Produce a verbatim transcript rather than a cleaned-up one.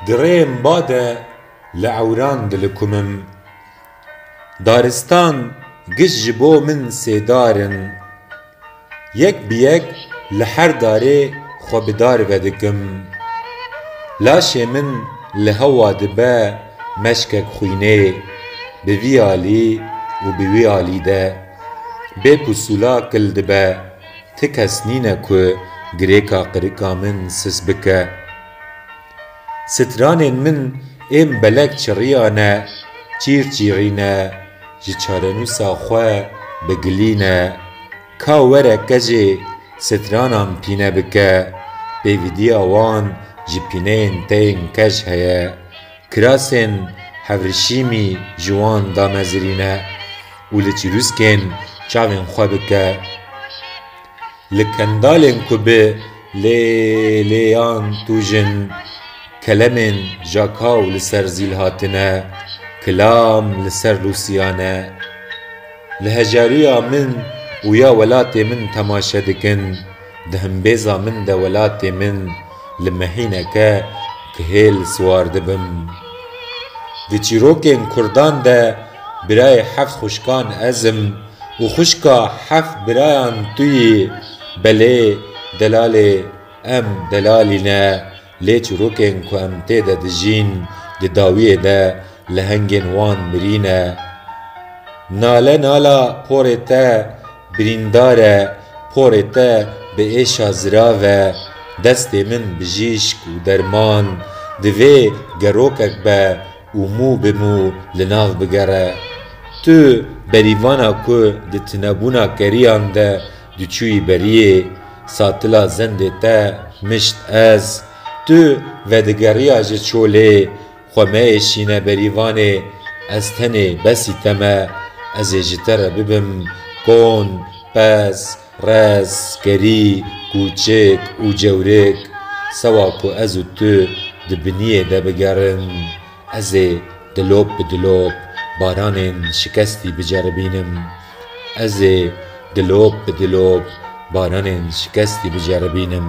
Di rêyên ba de li ewran dilikumim. Daristan giş ji bo min sêdar in. Yek bi yek li her darê xwe bi dar vedikim. Laşê min li hewa dibe meşkek xwînê, bi vî alî û bi wî alî de bê pusûla kil dibe. Ti kes nîne ku girêka qirika min sis bike. Stranên min ên belek çiriyane, çîr çîrîne, ji çarenûsa xwe bi gilî ne. Ka were kejê stranan pîne bike, pêvidiya wan ji pîneyên te yên kej heye. Kirasên hevrişîmî ji wan damezirîne û li çirûskên çavên xwe bike. Li kendalên ku bi lê lêyan tûjin, kelemên jakaw li ser zîl hatine, kilam li ser rûsiyane. Li hejariya min û ya welatê min temaşe dikin, di himbêza min de welatê min li mehîneke kihêl siwar dibim. Di çîrokên kurdan de birayê heft xwişkan ez im û xwişka heft birayan tu yî. Belê, delalê, em delalî ne, lê çîrokên ku em tê de dijîn, di dawiyê de lehengên wan mirî ne. Nale nala porê te birîndar e, porê te bi êşa zirav e, destê min bijîşk û derman, divê gerokek be û mû bi mû li nav bigere. Tu berîvana ku di tinebûna keriyan de diçûyî beriyê, satila zendê te mişt ez. Tu vedigeriya ji çolê, xwe meêşîne berîvanê, ez tenê besî te me, ez ê ji te re bibim kon, pez, rez, kerî, kûçik û cewrik, sewa ku ez û tu di biniyê de bigerin. Ez ê dilop bi dilop baranên şikestî biceribînim. Ez ê dilop bi dilop baranên şikestî biceribînim.